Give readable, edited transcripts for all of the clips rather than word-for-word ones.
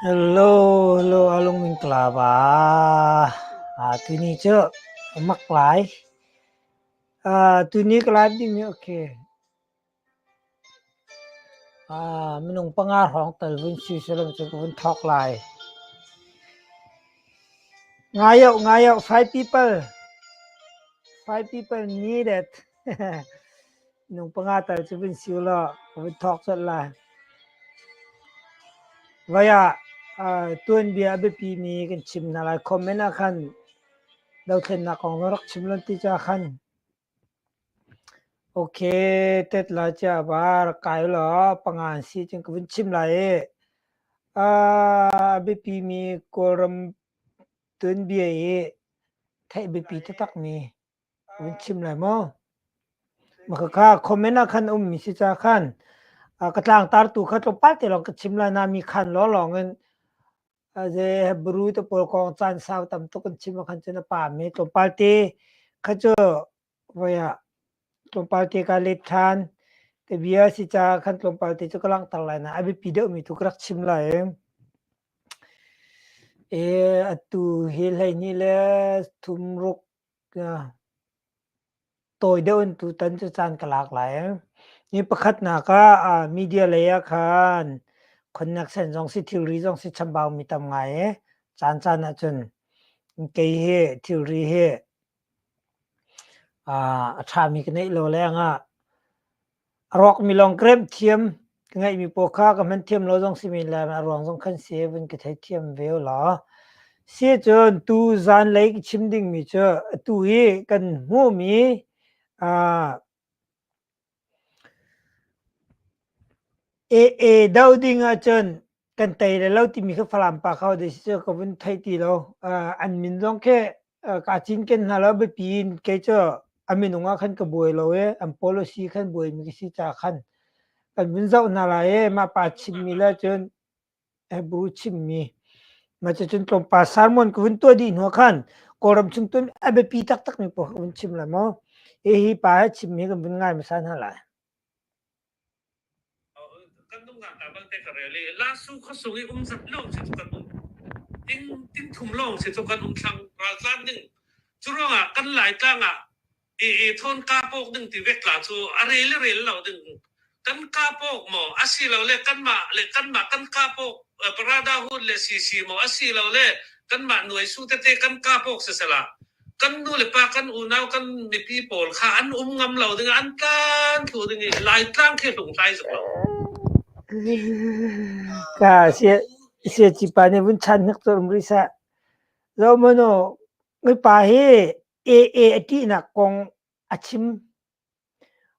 Hello, hello, alung min klava. Tuni cu mak lai. Tuni ka live ding mi okay. Minung panga hrawng tal vun si selam cu ka vun thawk lai. Ngai oh, ngai oh, five people. Five people needed. Minung panga tal cu vun si law ka vun thawk colh lai. Vai ah tuanbia a biapimi kan chim hna lai. Comment ah khan dothlennak kong na rak chim lan ti ca khan Okay, tet la chia ba rak kai law panga an si cun ka vun chim lai i a biapimi Kawlram tuanbia i theih biapi taktakmi vun chim lai maw? Makhakha comment ah khan ummi si ca khan ka tlangtartu kha tlawmpal te lawng ka chim lai na mi khan lawnglawng in ze Hebrew te pawl kong caan sau tam tuk kan chim ah khan cun a pam i tlawmpal te kha cu voi ah tlawmpal te ka let ṭhan. Ka bia si caah khan tlawmpal te cu ka langhter lai na a biapi deuhmi tu ka rak chim lai. E atu hi 12 le thum ruk Tawi deuh in tutan cu caan ka lak lai. Ni pakhatnak ah media lei ah khan connection zong si thilri zong si chambau mi tam ngai i caan caan ahcun kei hi thilri hi a ṭhami ka neih lo lengah A rawkmi lawng ka remh thiam. Ka ngeihmi pawl kha ka hman thiam lo zong si men lai a ruang zong khan si vun ka theithiam ve ulaw. Si cun tu zanlei ka chim dingmi cu atu hi kan hmuhmi AA doh ding ahcun kan tei le lo timi kha Falam pa kha de si cu ka vun thei ti lo. An min zong khi kaa cinken hna lo biapi in kei cu a minung ah khan ka buai lo i an policy khan buaimi ka si caah khan kan vun zoh hna lai i mah pa chimmi le cun Hebrew chimmi mah cucun tlawmpal sermon ka vun tuah dih hnu ah khan Kawlram chung tun a biapi taktakmi pawl ka vun chim lai maw. Hihi pa he chimmi kan vun ngai hmasa hna lai. Kan nungak ta balte ka rel i Lasu khuasung i um zat lawng si cu kan um. Ting ting thum lawng si cu kan um thlang raltlan ding. Cu ruangah kan Laitlang ah e thawn ka pawk ding ti vek la cu a rel i rel lo ding. Kan ka pawk maw asilole kanmah le kanmah kan ka pawk Brotherhood le CC maw asilole kanmah nuai su tete kan ka pawk sisela kan nu le pa kan unau kan mipi pawl kha an um ngam lo ding an tlan thlu ding i Laitlang khi hlunghlai zuk lo. Ka sia sia ci pa nih vun chan hnik cu um rih seh. Zo mano mi pa hi AA a ṭihnak kong a chim.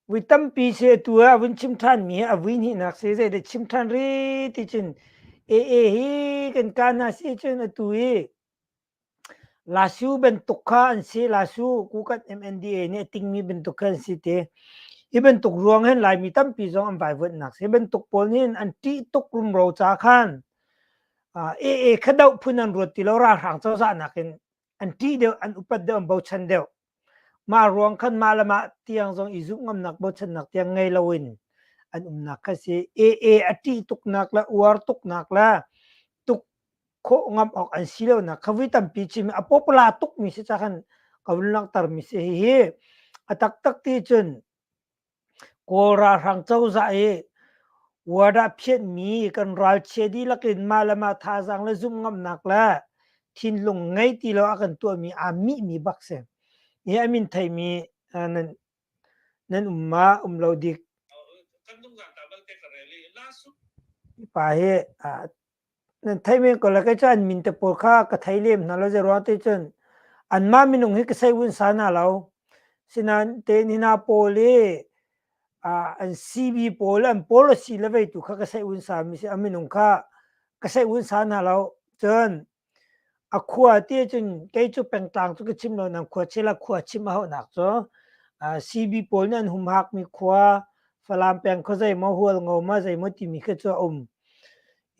Vui tampi si atu ah a vun chim ṭhan mi hi a vui hnihnak si zeidah chim ṭhan ri ti cun AA hi kan ka hna si cun atu hi Lasu bantuk kha an si. Lasu Kukat MNDA nih a tingmi bantuk kha an si ti. Hi bantuk ruang hin Laimi tampi zong an vaivuanhnak si. Hi bantuk pawl nih hin an ṭih tuk rumro ca khan AA kha doh phun an ruat ti lo ralhrang cozah nakin an ṭih deuh, an upat deuh, an bochan deuh. Mah ruang khan mah le mah tiang zong i zumh ngamnak bochannak tiang ngei loin an umnak kha si. AA a ṭih tuknak le uar tuknak le tuk khawh ngam awk an si lonak kha vui tampi chim a popular tukmi si ca khan ka vun langhtermi si hihi a taktak ti cun Kawl ralhrang cozah i wardah phianhmi kan ralchia dihlak in mah le mah thazaang le zumh ngamnak le thinlung ngei ti lo a kan tuahmi aa mihmi bak si. Hi a min theimi nan nan um ma um lo dik. Pa hi Nan theih men ko lai kei cu an min te pawl kha ka thei lem hna lo zeiruang ti cun anmah minung hi ka sei vun sa hna lo. Sinain te ni hna pawl i an CB pawl an policy le vei tu kha ka sei vun sa mi si a minung kha ka sei vun sa hna lo. Cun A khua ti ahcun kei cu pengtlang cu ka chim lo nain khua chel ah khua chim a hauhnak cu CB pawl nih an humhakmi khua Falam peng khuazei maw Hualngo maw zeimaw timi khi cu a um.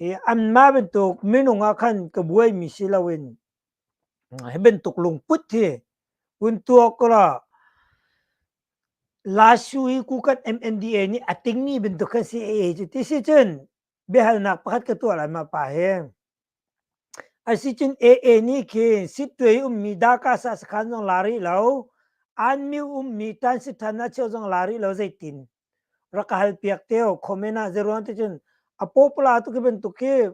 I anmah bantuk minung ah khan ka buaimi si loin hi bantuk lungput hi hun tuak law Lasu hi Kukat MNDA nih a tingmi bantuk khan si AA cu ti si cun biahalnak pakhat ka tuah lai mah pa hi. Asicun AA nih khin Sittwe ummi Dakasa sakhan zong la rih lo, Anmyu ummi Tansithan ah cheu zong la rih lo zeitin rak ka hal piak teo comment ah zeruang ti cun a popular tuk hi bantuk khi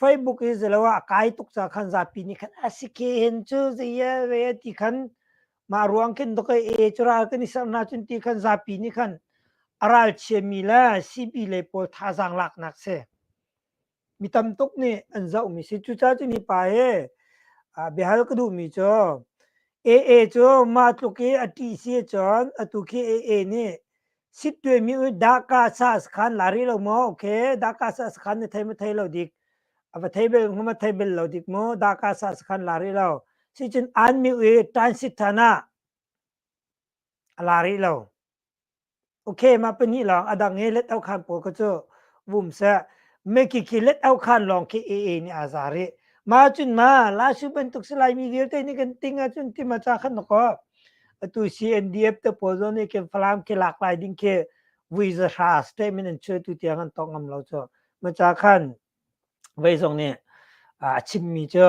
Facebook i zelo ah a kai tuk ca khan zapi nih khan a si ke hen cu zei zei ti khan mah ruang khin dok e cu ral kan i ser hna cun ti khan zapi nih khan a ral chiami le CB lei pawl thazaang laknak si. Mi tam tuk nih an zohmi si. Cucaah cun hi pa hi biahal ka duhmi cu AA cu mah tluk i a ṭih si ahcun atu khi AA nih sittuaimi ui dahka sa sakhan la rih lo maw? Okay, dahka sa sakhan na thei ma thei lo dik? A va thei bel ma thei bel lo dik maw? Dahka sa sakhan la rih lo. Sicun an mi ui transit than ah a la rih lo. Okay, mah pahnih lawng a dang i let khan pawl kha cu vum seh. Meki khi let khan lawng khi AA nih aa za rih. Mah cun ma Lasu bantuk si Laimi vialte nih kan ting ahcun ti ma ca khan kaw. Atu CNDF te pawl zong nih khin Falam khi lak lai ding khi vui za hra statement an chuah tu tiang an tong ngam lo cu. Ma ca khan vei zong nih a chimmi cu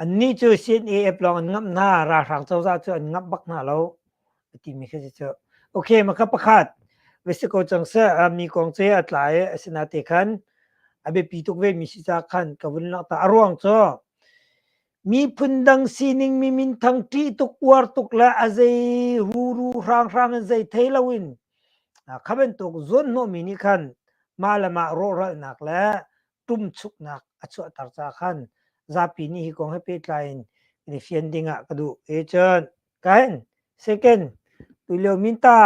Annih cu CNAF lawng an ngamh hna, ralhrang cozah cu an ngamh bak hna lo a timi kha si cu. Okay, maka pakhat va si ko cang seh, mi kong cu a tlai i asinain khan a biapi tuk ve mi si caah khan ka vun langhter. A ruang cu miphun dang sining mi minthang ṭih tuk, uar tuk le a zei ruru hranghrang in zei thei loin kha bantuk zawnhnawhmi nih khan mah le mah rawhralhnak le ṭumchuknak a chuahter caah khan zapi nih hi kong he pehtlai in kan i fian ding ah ka duh. E cun kain second tulio minta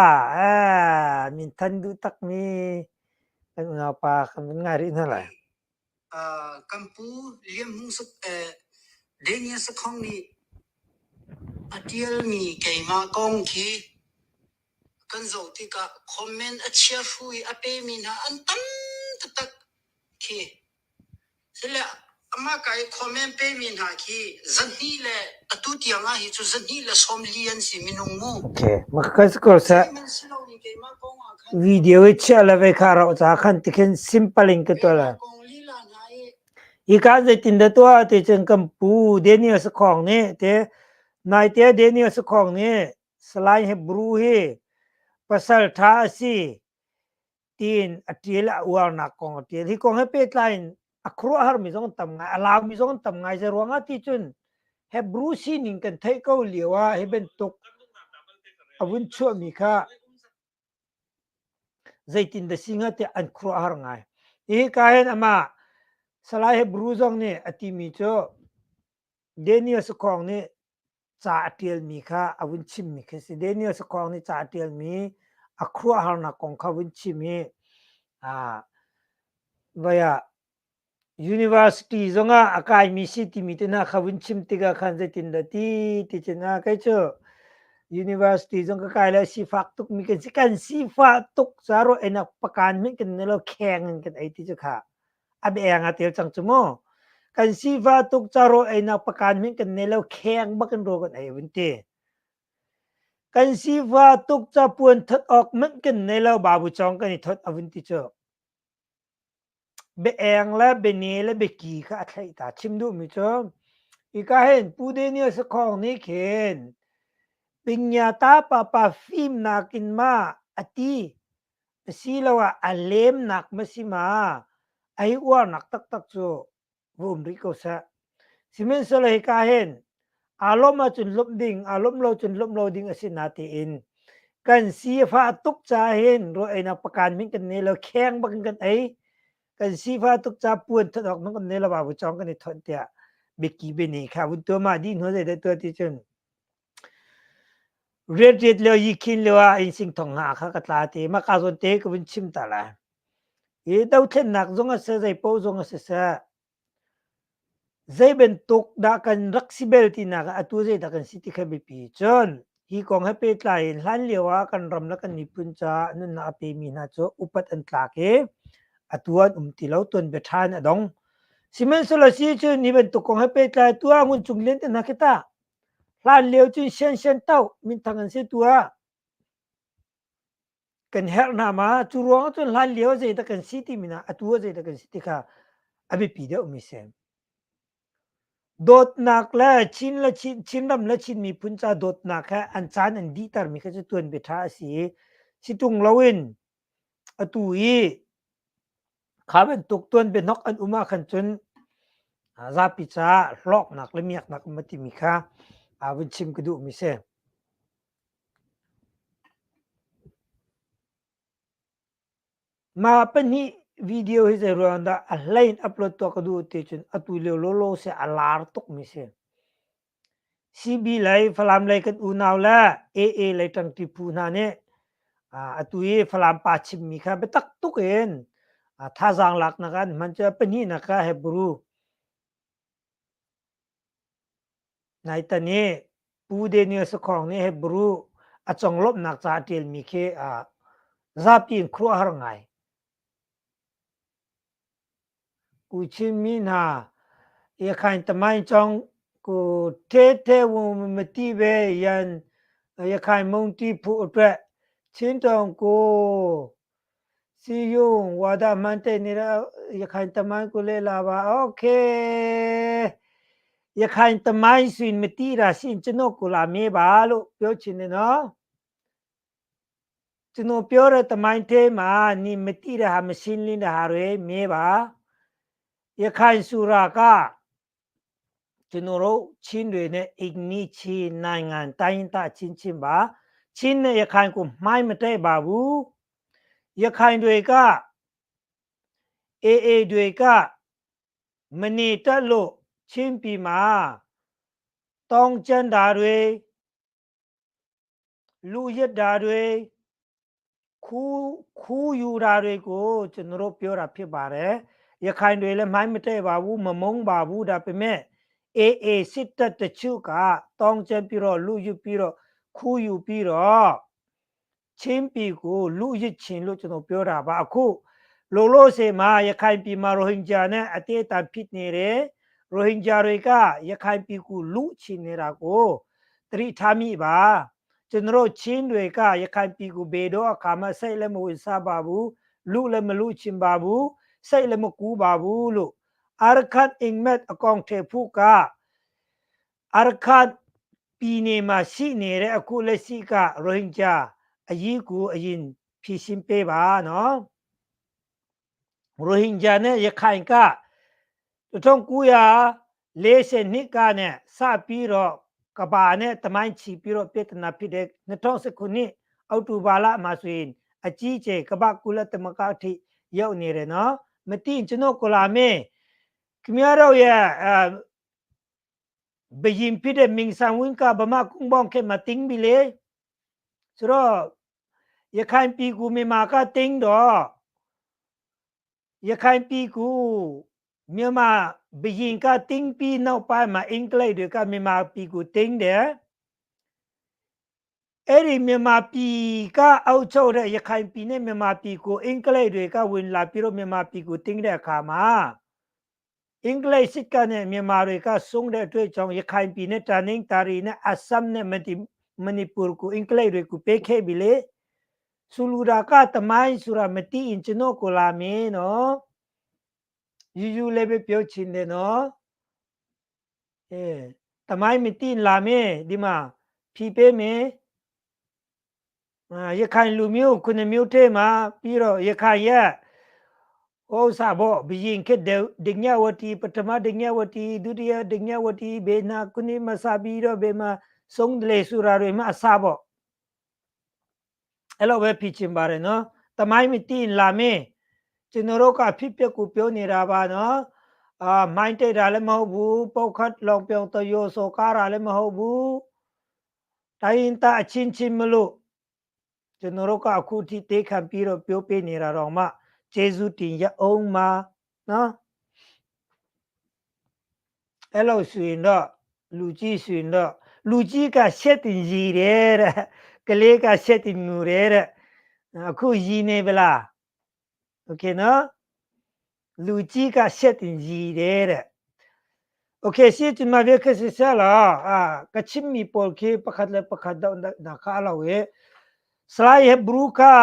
minthan duh takmi kan unaupa kan vun ngai rih hna lai. Kan pu Liam Hmung Daniel Sakhong nih a ṭialmi keimah kong khi kan zoh tikah comment a chiahru i a pemi hna an tam taktak khi. Sile amah ka i comment pemi hna khi zahnih le atu tiang ah hi cu 240 an si minung mu. Okay, maka ko sa video i chia le ve kha ro cha khan tikhin simple in ka to la. Hi ka zeitin da tua ti cun kan pu Daniel Sakhong nih te nai te Daniel Sakhong nih Salai Hebru hi pasal ṭha a si tiin a ṭial a uarnak kong a ṭial. Hi kong he pehtlai in a khuaruahharmi zong an tam ngai, a laumi zong an tam ngai. Zei ruangah ti cun Hebru sining kan theih ko lio ah hi bantuk a vun chuahmi kha zeitin dah si hnga tiah an khuaruahhar ngai. Hi ka hin amah Salai Hebru zong nih a timi cu Daniel Sakhong nih ca a ṭialmi kha a vun chimmi khi a si. Daniel Sakhong nih ca a ṭialmi a khuaruahharnak kong kha vun chim i vai ah university zongah a kaimi si timi te hna kha vun chim tikah khan zeitindah ti ti cun ah kei cu university zong ka kai le sifak tukmi kan si kan sifah tuk ca ruah enak pakan hmanh kan nei lo kheng in kan ei ti cu kha a beng a tel cang cu mu kan sifah tuk ca rawl einak pakan hmanh kan nei lo kheng bak in rawl kan ei vun ti kan sifah tuk ca puan thot awk hmanh kan nei lo babu chong kan i thot a vun ti cu Biaeng le biane le biaki kha a thlaih ta. Chim duhmi cu hika hin Pu Daniel Sakhong nih khin Pingyata papa fimnak in ma a ti asiloah a lemnak ma si ma a hi uarnak taktak cu va um rih ko seh. Sihmanhsehlaw hika hin aa lawmh ahcun lawmh ding, aa lawmh lo cun lawmh lo ding a si natein kan sifah tuk caah hin rawl einak pakan hmanh kan nei lo, kheng bak in kan ei. Kan sifah tuk caah puan thon awk hmanh kan nei lo, va cawng kan i thonh tiah biaki biani kha vun tuah mah dih hnu zeidah tuah ti cun rianriat lio yikhin lio ah inn sing thong nga kha ka tla te mah ka zawn te ka vun chim ta lai. Hi dothlennak zong a si, zei paoh zong a si seh, zei bantuk dah kan rak si bel tinak ah atu zeidah kan si ti kha biapi. Cun hi kong he pehtlai in hlan lio ah kan ram le kan miphun caah nunnak a pemi hna cu upat an tlak i atu an um ti lo, tuanbia ṭha in a dong. Sihmanhsehlaw si cun hi bantuk kong he pehtlai tu ah Ngun Cung Lian te hna khi tah hlan lio cun Sian Sian Toh minthang an si tu ah kan herh hna ma cu ruang cun hlan lio zeidah kan si timi na atu ah zeidah kan si ti kha a biapi deuhmi si. Dawtnak le Chin le Chin, Chinram le Chin miphun ca dawtnak he an caan an dihtermi kha cu tuanbia ṭha a si i si ṭung loin atu i kha bantuk tuanbia hnok an um ahkhan cun zapi caah hlawknak le miaknak um a timi kha vun chim ka duhmi si. Mah pahnih video hi zei ruang dah a hlei in upload tuah ka duh ti cun atu lio lawlaw si a lar tukmi si. CB lei Falam lei kan unau le AA lei ṭangṭi phu hna nih atu i Falam pa chimmi kha biatak tuk in thazaang laknak ah an hman cu pahnihnak kha Hebrew Naitan i Pu Daniel Sakhong nih Hebrew a conglawmhnak ca a ṭialmi khi zapi in khuaruahhar ngai. Ku Chinmi hna Yakhain tamain cong ku the the wu mati ve yan Yakhain mungti phu atwe Chin tong ku siyung wada man te ni Yakhain tamain ku le la ba okay Yakhain tamain suin mati ra sin chino ku la me ba lu pyo chin ne no ကျွန်တော်ပြောတဲ့တမိုင်းထဲမှာနိမတိတဲ့ဟာမရှင်းလင်းတဲ့ဟာတွေမြဲပါရခိုင်ဆိုတာကကျွန်တော်တို့ချင်းတွေနဲ့အိမ်နီးချင်းနိုင်ငံတိုင်းတာချင်းချင်းပါချင်းနဲ့ရခိုင်ကိုမှိုင်းမတဲ့ပါဘူးရခိုင်တွေကအေအေတွေကမနေတတ်လို့ချင်းပြည်မှာတောင်းကျမ်းတာတွေ လူရစ်တာတွေခူးခူးယူတာတွေကိုကျွန်တော်တို့ပြောတာဖြစ်ပါတယ်ရခိုင်တွေလည်းမိုင်းမတဲ့ပါဘူးမမုန်းပါဘူးဒါပေမဲ့အေအေစစ်တပ်တချို့ကတောင်းကျပြီးတော့လူယူပြီးတော့ခူးယူပြီးတော့ချင်းပြည်ကိုလူရစ်ချင်းလို့ကျွန်တော်ပြောတာပါအခုလိုလို့စေမှာရခိုင်ပြည်မှာရိုဟင်ဂျာနဲ့အတေးအတန်ဖြစ်နေတယ်ရိုဟင်ဂျာတွေကရခိုင်ပြည်ကိုလူချင်နေတာကိုသတိထားမိပါ ကျွန်တော်ချင်းတွေကရခိုင်ပြည်ကိုဘေတော့အခါမှစိတ်လည်းမဝင်စားပါဘူးလူလည်းမလူချင်ပါဘူးစိတ်လည်းမကူပါဘူးလို့အာရခတ်အင်မက်အကောင်ထေဖုကအာရခတ်ပြည်နယ်မှာရှိနေတဲ့အခုလက်ရှိကရိုဟင်ဂျာအရေးကိုအရင်ဖြည့်ရှင်းပေးပါနော်ရိုဟင်ဂျာနဲ့ရခိုင်က1940နှစ်ကနဲ့စပြီးတော့ ကဘာနဲ့တမိုင်းချီပြီးတော့ပြည်ထနာဖြစ်တဲ့2019နှစ်အောက်တိုဘာလမှာဆိုရင်အကြီးကျယ်ကပကုလသမဂ္ဂအထိရောက်နေတယ်နော်မသိကျွန်တော်ကလာမေခင်ဗျားတို့ရဲ့အဘယင်ဖြစ်တဲ့မင်းဆန်ဝင်းကဗမာကုန်းဘောင်ခေမတင်းပြီလေဆိုတော့ရခိုင်ပြည်ကူမြန်မာကတင်းတော့ရခိုင်ပြည်ကူမြန်မာ ဘယင်ကတင်းပြီးနောက်ပိုင်းမှာအင်္ဂလိပ်တွေကမြန်မာပြည်ကိုတင်းတယ်အဲ့ဒီမြန်မာပြည်ကအောက်ချုပ်တဲ့ရခိုင်ပြည်နဲ့မြန်မာပြည်ကိုအင်္ဂလိပ်တွေကဝင်လာပြီးတော့မြန်မာပြည်ကိုတင်းတဲ့အခါမှာအင်္ဂလိပ်စစ်ကနဲ့မြန်မာတွေကဆုံးတဲ့အတွက်ကြောင့်ရခိုင်ပြည်နဲ့တနင်္သာရီနဲ့အဆမ်နဲ့မဒီမဏိပူကိုအင်္ဂလိပ်တွေကိုပေးခဲ့ပြီလေဆူလူရာကတမိုင်းဆိုတာမတိရင်ကျွန်တော်ကိုလာမင်းနော် ယူယူလေးပဲပြောချင်တယ်နော်အဲတမိုင်းမတိလာမင်းဒီမှာဖြီးပေးမယ်ရခိုင်လူမျိုးခုနှစ်မျိုးထဲမှာပြီးတော့ရခိုင်ရဲ့ဟိုစာဘောဘယင်ခေဒညဝတီပထမဒညဝတီဒုတိယဒညဝတီဘေနာကုနိမစာပြီးတော့ဘေမှာဆုံးတယ်ဆူရာတွေမှာအစာဘောအဲ့လိုပဲဖြစ်ချင်ပါတယ်နော်တမိုင်းမတိလာမင်း ကျွန်တော်တို့ကဖြစ်ပျက်ကိုပြောနေတာပါနော်အာမိုင်းတဲ့တာလည်းမဟုတ်ဘူးပုတ်ခတ်လောင်ပြောင်တယောစောကားတာလည်းမဟုတ်ဘူးတိုင်းတာအချင်းချင်းမလို့ကျွန်တော်တို့ကအခုထိတေးခံပြီးတော့ပြောပြနေတာတော့မှကျေးဇူးတင်ရအောင်ပါနော်အဲ့လိုဆိုရင်တော့လူကြီးဆိုရင်တော့လူကြီးကရှက်တင်ရည်တယ်တဲ့ကလေးကရှက်တင်ငူတယ်တဲ့အခုရည်နေဗလား โอเคနော်လူကြီးကရှက်တင်ရည်တယ်တဲ့โอเคရှိချင်မဝေခစီဆလာအာကချင်မီပေါ်ခေပခတ်လေပခတ်တော့နာခါလာဝေစလိုက်ဟဘရူကာ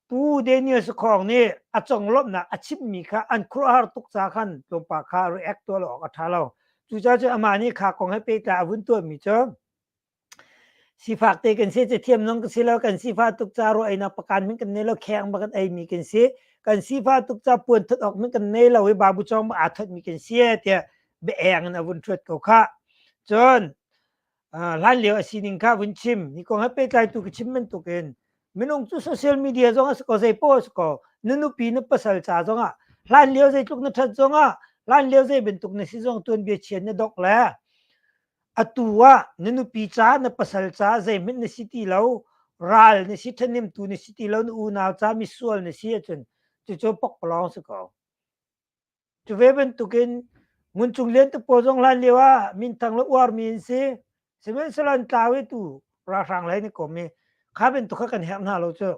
ပူเดนิสของนี่อจงลบนะอชิมมีค่ะอันครัวฮาตุกจาขันตัวปาคา react ตัวหลอกอัฐาเรา Cucaah cun amah nih kha kong he pehtlai a vun tuahmi cu sifak te kan si, cathiam zong ka si lo, kan sifah tuk ca rawl einak pakan hmanh kan nei lo, kheng bak kan eimi kan si. Kan sifah tuk ca puan thut awk hmanh kan nei lo i babu cawng bak aa thutmi kan si tiah bia eng in a vun ṭhuat ko khah. Cun hlan lio a sining kha vun chim. Hi kong he pehtlaitu ka chim bantukin minung cu social media zong a si ko, zei poah a si ko, na nupi na pasal ca zongah hlan lio zeitluk na ṭhat zongah hlan lio zei bantuk na si zong tuanbia chian na dok le atu ah na nupi ca na pasal ca zeihmanh na si ti lo, ral na si, ṭhahnemtu na si ti lo, na unau ca misual na si ahcun cucu pokpalawng si ko. Cu ve bantukin Nguncung Lian te pawl zong hlan lio ah minthang le uarmi an si. Sihmanhsehlaw an tlau i tu ralhrang lei an i kom i kha bantuk kha kan herh hna lo cu.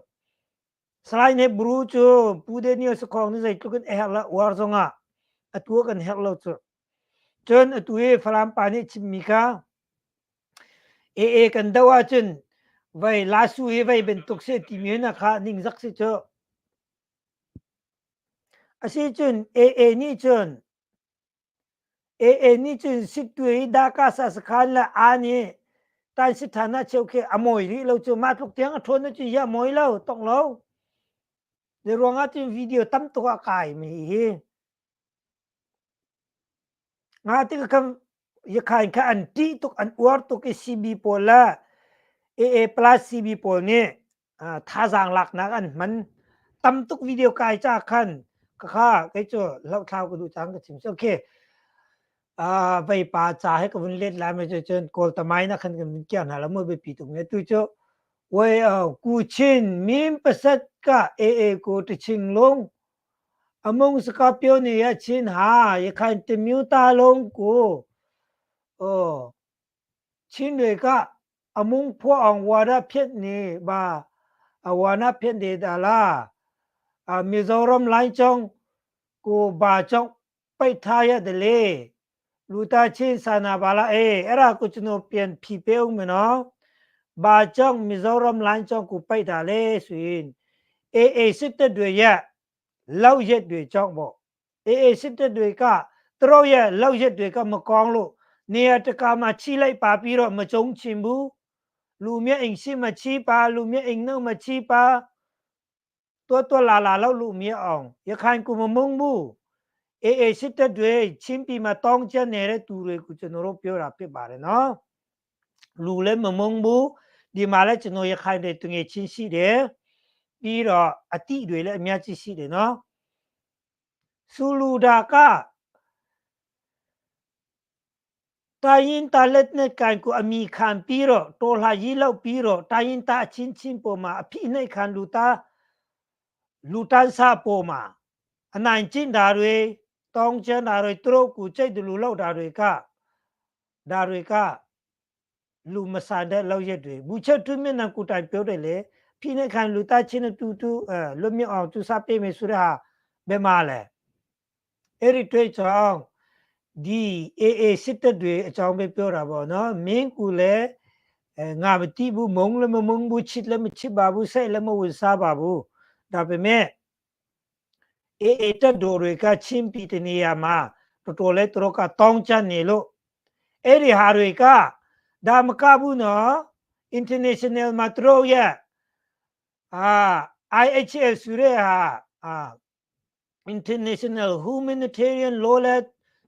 Salai Hebru cu Pu Daniel Sakhong nih zeitluk in a herh le uar zongah atu ah kan herh lo cu. Cun atu i Falam pa nih chimmi kha AA kan doh ahcun vei lasu hi vei bantuk si timi hna kha ningzak si cu. Asicun AA nih cun AA nih cun Sittwe i Dakasa sakhan le aa nih Tansithan ah cheu khi a mawi rih lo cu. Mah tluk tiang a ṭhawn ahcun hi a mawi lo, tongh lo. Zei ruangah cun video tam tuk ah kai mi hi. Nga tik khan Yakhain kha an ṭih tuk, an uar tuk i CB pawl le AA plus CB pawl nih thazaang laknak an hman. Tam tuk video kai ca khan kha kei cu hlohthlau ka duh cang ka chim. Okay. Veipa ca he ka vun let lai mai cun Kawl tamai na khan kan vun kiar hna la mu biapi tuk ne tu cu wei ku chin mim pasat ka AA ko ti ching lung Amung scorpion nih a chin ha yakhain timyu ta lung ku aw chin rui ka amung phua ong wada phiat ni ba awana phiat de da la Mizoram lai chong ku ba chong pai tha ya de le luta chin sana bala e era ku chuno pian phi pe ung me no ba chong Mizoram lai chong ku pai da le suin e e sit te due ya လောက်ရက်တွေကြောင့်ပေါ့အေးအေးစစ်တပ်တွေကသူတို့ရဲ့လောက်ရက်တွေကမကောင်းလို့နေရာတကာမှာချိလိုက်ပါပြီးတော့မကြုံချင်ဘူးလူမြအိမ်ရှိမချိပါလူမြအိမ်နှုတ်မချိပါတွတ်တွတ်လာလာလောက်လူမြအောင်ရခိုင်ကူမမုံဘူးအေးအေးစစ်တပ်တွေချင်းပြည်မှာတောင်းကျနေတဲ့သူတွေကိုကျွန်တော်တို့ပြောတာဖြစ်ပါတယ်နော်လူလည်းမမုံဘူးဒီမှာလည်းကျွန်တော်ရခိုင်တွေတငယ်ချင်းရှိတယ် ပြီးတော့အတိတွေလည်းအများကြီးရှိတယ်နော်ဆူလူဒါကတိုင်းရင်တာလက်နဲ့ကန်ကိုအမိခံပြီးတော့တော်လှရေးလောက်ပြီးတော့တိုင်းရင်တာအချင်းချင်းပေါ်မှာအဖိနှိတ်ခံလူသားလူတန်းစားပေါ်မှာအနိုင်ကျင့်တာတွေတောင်းကျမ်းတာတွေသူတို့ကိုကြိတ်တယ်လူလောက်တာတွေကဒါတွေက လူမဆန်တဲ့လောက်ရက်တွေဘူချက်တွင်းမျက်နှာကိုတိုင်ပြောတယ်လေဖိနေခံလူသားချင်းတူတူအဲလွတ်မြောက်အောင်သူစားပေးမယ်ဆိုတဲ့ဟာဘယ်မှာလဲအဲ့ဒီတွေ့ချောင်းဒီအေအေစစ်တပ်တွေအကြောင်းပဲပြောတာပေါ့နော်မင်းကူလည်းအဲငါမတိဘူးမုံလည်းမမုံဘူးချစ်လည်းမချစ်ပါဘူးစိတ်လည်းမဝင်စားပါဘူးဒါပေမဲ့အေအေတပ်တော်တွေကချင်းပြည်တနေရာမှာတော်တော်လေးသူတို့ကတောင်းချနေလို့အဲ့ဒီဟာတွေကဒါမကဘူးနော် international မှာသူတို့ရဲ့အာ IHL ဆိုတဲ့ဟာအာ international humanitarian law လည်း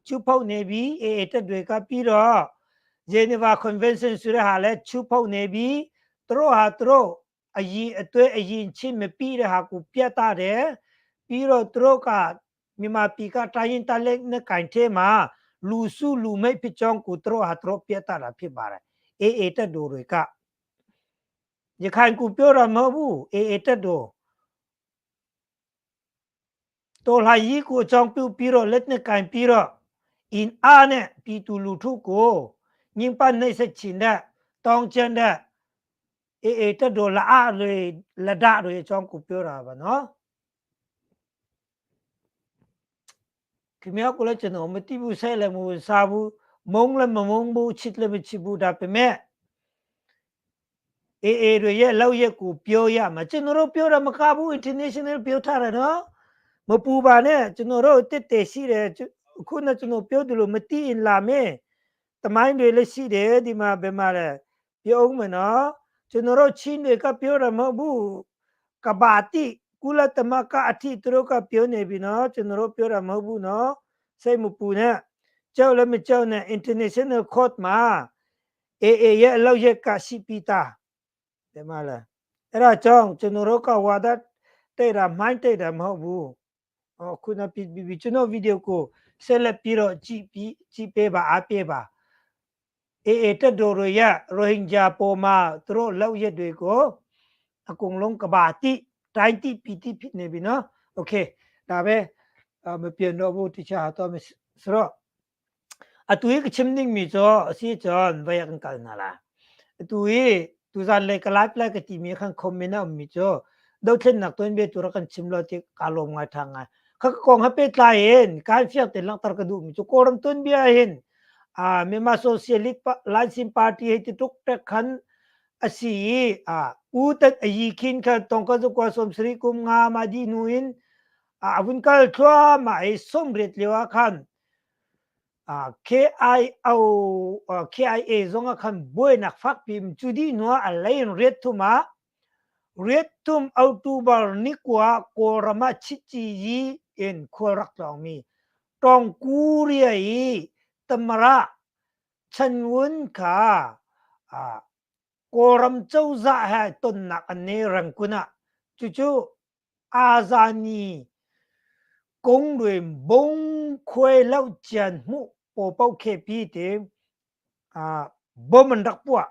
ချိုးဖောက်နေပြီအေးတက်တွေကပြီးတော့ Geneva Convention ဆိုတဲ့ဟာလည်းချိုးဖောက်နေပြီသူတို့ဟာသူတို့အရင်အသွေးအရင်ချင်းမပြီးတဲ့ဟာကိုပြတ်တာတယ်ပြီးတော့သူတို့ကမြန်မာပြည်ကတိုင်းရင်တလက်နဲ့ကင်ထဲမှာလူစုလူမိတ်ဖြစ်ကြောင်းကိုသူတို့ဟာသူတို့ပြတ်တာဖြစ်ပါတယ်အေးအေးတက်တို့တွေကရခိုင်ကူပြောတာမဟုတ်ဘူးအေးအေးတက်တို့တော်လှန်ရေးကိုအကြောင်းပြုပြီးတော့လက်နဲ့ကင်ပြီးတော့အင်အားနဲ့ပြည်သူလူထုကိုညင်ပတ်နှိပ်စက်ချင်တဲ့တောင်းကျမ်းတဲ့အေးအေးတက်တော်လာအားတွေလက်ဒတွေအကြောင်းကိုပြောတာပါနော်ခင်ဗျားကလည်းကျွန်တော်မသိဘူးဆဲလည်းမဝင်စားဘူးမုန်းလည်းမမုန်းဘူးချစ်လည်းမချစ်ဘူးဒါပေမဲ့အေးအေးတွေရဲ့လောက်ရက်ကိုပြောရမှာကျွန်တော်တို့ပြောတာမကဘူး international ပြောထားတယ်နော်မပူပါနဲ့ကျွန်တော်တို့တစ်တည်ရှိတယ် ခုနကျွန်တော်ပြောသလိုမတိရင်လာမယ်တမိုင်းတွေလည်းရှိတယ်ဒီမှာဘယ်မှာလဲပြောအောင်မနော်ကျွန်တော်တို့ချင်းတွေကပြောရမဟုတ်ဘူးကဘာတိကုလသမဂ္ဂအထိသူတို့ကပြောနေပြီနော်ကျွန်တော်တို့ပြောရမဟုတ်ဘူးနော်စိတ်မပူနဲ့ကြောက်လည်းမကြောက်နဲ့ international court မှာ AA ရဲ့အလောက်ရက်ကရှိပြီးသားဒီမှာလဲအဲ့ဒါကြောင့်ကျွန်တော်တို့ကဝါဒတဲ့တာမိုင်းတဲ့တာမဟုတ်ဘူးဟောခုနပြပြီးကျွန်တော်ဗီဒီယိုကိုဆက်လက်ပြီးတော့ကြည့်ပြီးကြည့်ပေးပါအားပေးပါ AA တက်တော်ရရိုဟင်ဂျာပေါ်မှာသူတို့လောက်ရက်တွေကိုအကုန်လုံးကဘာတိတိုင်းတိပီတိဖြစ်နေပြီနော်โอเคဒါပဲမပြန်တော့ဘူးတခြားတော့ဆိုတော့အတူကချင်နင်းမီဇောအစီချွန်ဘယကန်ကလနာလာအတူတူဇာလေကလိုက်ပလကတိမီခန်ကွန်မနာမီဇောดาวเทนนักตัวเบียตัวกันชิมลอที่กาลงงาทางงาขากองฮะเปตลายเห็นการเฟียกเต็นลังตรกระดูมิจุโกรมตุนเบียเห็นอ่าเมมาโซเชียลิสต์ไลซิมปาร์ตี้ให้ติตุกแต่ขันอสีอ่าอูตัดอยีคินขันตองก็จะกว่าสมศรีกุมงามาดีนูอินอ่าวุนกัลทัวมาไอสมเร็จเลวขันอ่า KIO KIA ซงขันบวยนักฟักพิมจุดีนัวอะไรเรียดทุมาเรียดทุมเอาตูบาร์นิกว่าโกรมาชิจียีอินควรักลองมีตองกูเรียอีตมระชันวุนขาอ่าโกรมเจ้าจะให้ตนนักอันนี้รังกุนะจู่ๆอาซานีกงเรมบงควยเล่าเจียนมุปอเป้าเคพีเตอ่าบ่มันรักปัว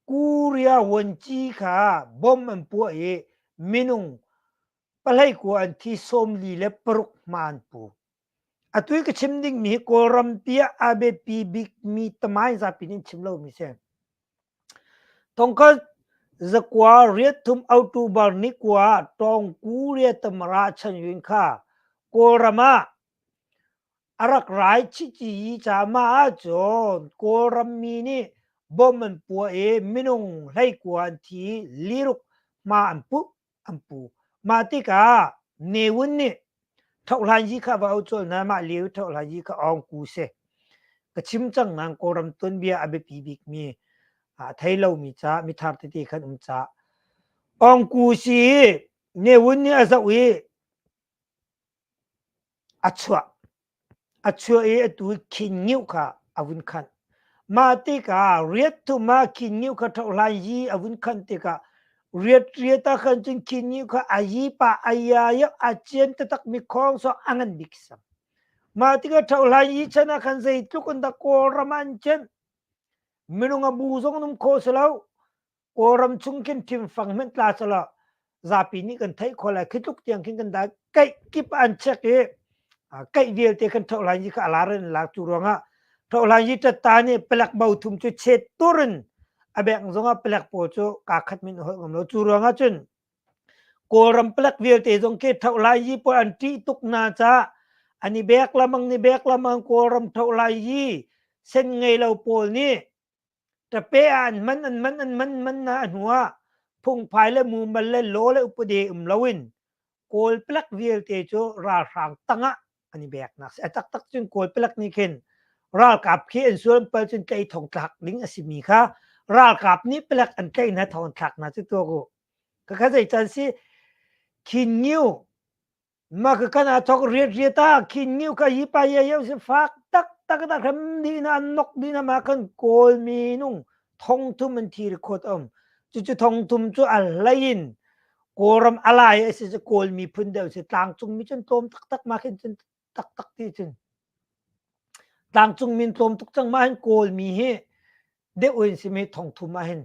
กูเรียวันจีขาบ่มันปัวเอมินุงปะไลกัวอันที่ส้มลีและปรุกมานปูအသွေးကချင်ဒင်းမီကိုရမ်ပီအဘေပီဘစ်မီတမိုင်းဇာပိနင်းချင်လို့မီဆေတုံကဇကွာရစ်ထုမ်အောက်တိုဘာနိကွာတောင်ကူရတမရာချန်ယွင်ခါကိုရမအရက်ရိုင်းချီချီချာမာဂျွန်ကိုရမီနီဘုံမန်ပွေမီနုံလိုက်ကွန်တီလီရုမာအမ်ပူအမ်ပူမာတိကနေဝင်းနိထောက်လိုင်းကြီးခဘာအချိုနာမလီထောက်လိုင်းကြီးခအောင်ကူစေကချင်ချงนางโกรมตุนเบียอเบปีบิกมีอ่าไทยเล่ามีจ้ามีทาร์ติขันอุมจ้าองกูสีเนวุนนี่อาซวีอัชวะอัชวะเอตัวขินงิวค่ะอาวุนขันมาติกาเรียตุมาขินงิวค่ะเท่าไรยีอาวุนขันติกาเรียดเรียตาขันจึงขินงิวค่ะอายีปะอายายอาเจียนตะตักมีของสองันบิกซัมมาติกาเท่าไรยีชนะขันใจทุกคนตะโกรมันเจนมินุงอบูซงนุมโคสลาวโอรำชุงกินทิมฟังมันตลาสละซาปีนี้กันไทยคนละคิดลุกเตียงกินกันได้ไก่กิบอันเช็คเอไก่เดียวเตกันเท่าไรยี่ก็ลาเรนลาจูรองะเท่าไรยี่จะตานี่เปลักเบาทุมจุเชตุรินอเบงซงะเปลักโปจูกาขัดมินหงมโลจูรองะจุนโกรำเปลักเวียเตจงเกเท่าไรยี่ปอันที่ตุกนาจาอันนี้เบกละมังนี่เบกละมังโกรำเท่าไรยี่เส้นไงเราโปนี่แต่เปอันมันอันมันอันมันมันนะหัวพุ่งภายและมูมันและโลและอุปเดอุมลวินโกลปลักเวียลเตโจรารังตั้งอ่ะอันนี้แบกนักไอ้ตักตักจึงโกลปลักนี่ขึ้นรากับขี้อันส่วนเปิดจนใจทองทักลิงอสิมีค่ะรากับนี้ปลักอันใจนะทองทักนะจุตัวกูก็เข้าใจจันสิขินนิ้วมาคือขนาดทองเรียดเรียตาขินนิ้วก็ยิปายเยอะสิฟักตักตักตักทำดีนะนกดีนะมาขึ้นโกลมีนุ่งทองทุมันทีรโคตอมจุจุทองทุมจุอะไรยินโกรมอะไรไอ้สิจะโกลมีพื้นเดียวสิต่างจุงมีจนโตมตักตักมาขึ้นจนตักตักที่จนต่างจุงมีโตมตุกจังมาเห็นโกลมีเฮเดอวินสิมีทองทุมมาเห็น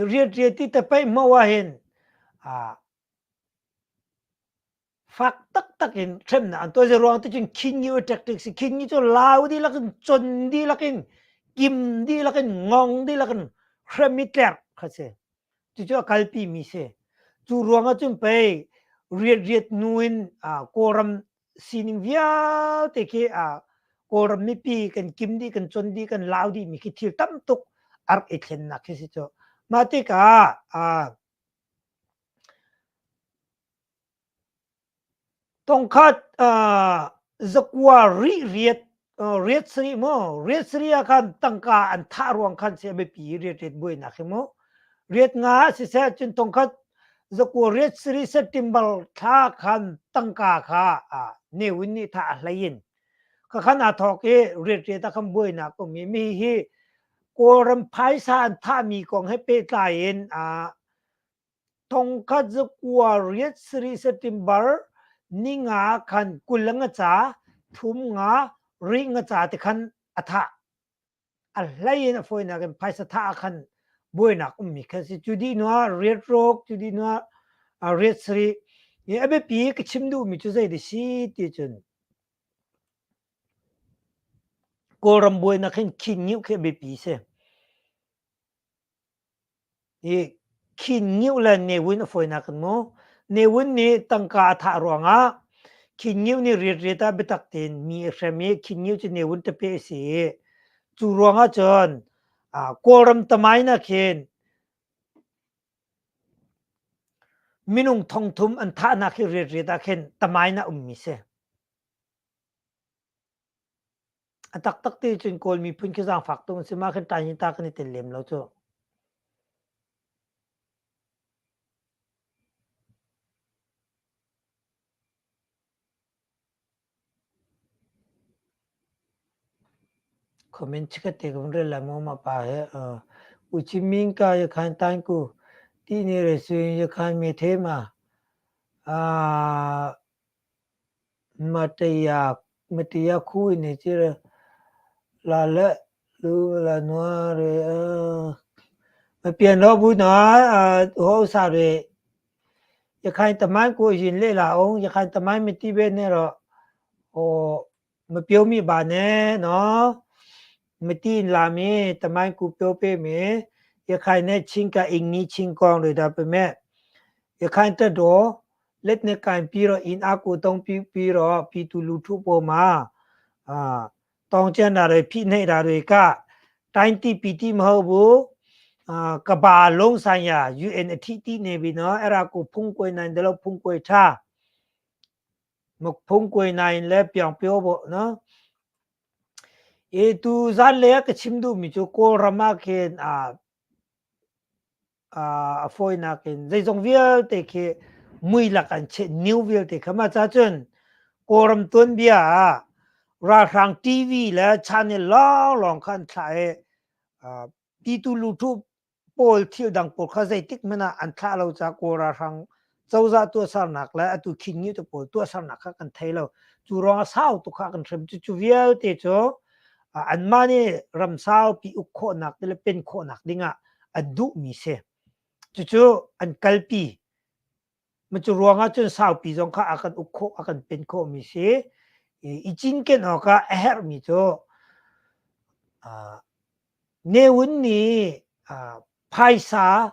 เรียดเรียดที่แต่ไปเมื่อวานเห็นอ่าฟักตักตักเห็นเข้มนะอันตัวจะรองที่จึงคินยูแท็กติกสิคินยูจะลาวดีละกันจนดีละกันกิมดีละกันงงดีละกันเครมิเตอร์เขาเสจู่จู่กัลปีมีเสจู่รวงก็จึงไปเรียดเรียดนูนอ่าโกรมซีนิงเวียเตเคอ่าโกรมมีปีกันกิมดีกันจนดีกันลาวดีมีคิดทิวตั้มตุกอาร์เอเทนนักสิโจมาติกาอ่า Thongkhat zakua rih riat riat sarih maw riat sarih ah khan tangka an thah ruang khan si a biapi riat riat buainak hi mu. Riat nga ah siseh cun thongkhat zakua riat sarih September thla khan tangka kha Ne Win nih thah a hlei in ka khan aa thawk i riat riat ah khan buainak um i mi hi Kawlram phaisa an thahmi kong he pehtlai in Thongkhat zakua riat sarih September ninga khan 20 le ngaca thum nga ri ngaca te khan a thah. A hlei in a fawinak in phaisa thah ah khan buainak ummi khan si. Cu dih hnu ah riat rawk, cu dih hnu ah riat sarih. I a biapi ka chim duhmi cu zei dah si ti cun Kawlram buainak hin khin ngiuh khi a biapi si. Hi Khin Ngiuh le Ne Win a fawinak in mu. Ne Win nih tangka a thah ruangah Khin Ngiuh nih riat-riat ah biatak tein mi a hrem i Khin Ngiuh cu Ne Win tape a si i cu ruangah cun Kawlram tamain ah khin minung thongthum an thahnak hi riat-riat ah khin tamain ah ummi si. A taktak ti cun Kawl miphun khi zaangfak tuk an si. Mah khin ṭai ta kan i tel lem lo cu. Comment chikat te ka vun rel lai maw mah pa he Uchi Min ka yakhan tan ku ti ni re suin yakhan mi the ma Matiya khu in ci la le lu la nua re ma pian lo bu na ho sa re Yakhain taman ku yin le la ong Yakhain taman mi ti be ne ro o ma pio mi ba ne no mi ti in la mi taman ku pio pe mi Yakhain ne chin ka ing ni chin kong re da pe me Yakhain ta do လက်နဲ့ကိုင်ပြီးတော့အင်အားကိုတုံးပြီးပြီးတော့ပြည်သူလူထုပေါ်မှာအာတောင်းကျမ်းတာတွေဖိနှိပ်တာတွေကတိုင်းတိပီတိမဟုတ်ဘူးအာကဘာလုံးဆိုင်ရာ UN အထိတိနေပြီနော်အဲ့ဒါကိုဖုံးကွယ်နိုင်တယ်လို့ဖုံးကွယ်ထားမဖုံးကွယ်နိုင်လဲပြောင်ပြောဖို့နော်အေတူဇန်လေကချင်ဒူမီချိုကိုရမခင်အာ a fawinak in zeizong vialte khi mui lak an cheh new vialte kha mah ca cun Kawlram tuanbia ah ralhrang TV le channel lawnglawng kha an thlah i pitu lutu pawl thil dang pawl kha zeitik hmanh ah an thlah lo caah Kawl ralhrang cozah tuahsernak le atu Khin Ngiu te pawl tuahsernak kha kan thei lo. Cu ruangah sau tuk kha kan hrem. Cucu vialte cu anmah nih ram saupi uk khawhnak le pen khawhnak dingah an duhmi si. Cucu an kalpi. Cu ruangah cun saupi zong kha a kan uk khawh, a kan pen khawhmi si. I cinken awkah a herhmi cu Ne Win nih phaisa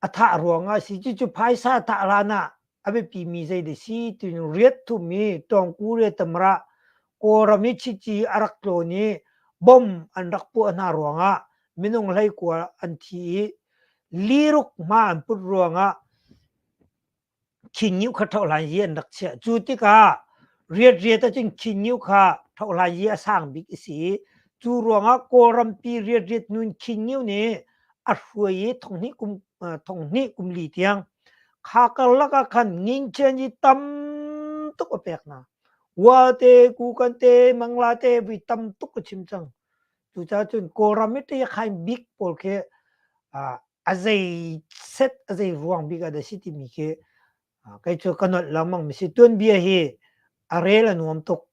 a thah ruangah a si. Cucu phaisa thah hlan ah a biapimi zei dah si ti riat thum i Tawngku le Tamrah Kawlram i Chici a rak tlawn i bom an rak puah hna ruangah minung 19 an thi i liruk hma an put ruangah Khin Ngiu kha ṭhohhlan yi an rak chiah. Cu tikah riat-riat ahcun Khin Ngiu kha ṭhohhlan yi a sang bik a si i cu ruangah Kawlrampi riat-riat nun Khin Ngiu nih a hruai i thonghnih kum li tiang kha karlak ah khan ngingchen hi tam tuk a pek hna. Wa te, Kukan te, Mangla te vui tam tuk a chim cang. Cucaah cun Kawlram i ṭiakhain bik pawl khi a zei set a zei ruang bik ah dah si timi khi kei cu ka nolh lengmang mi si. Tuanbia hi a rel a nuam tuk.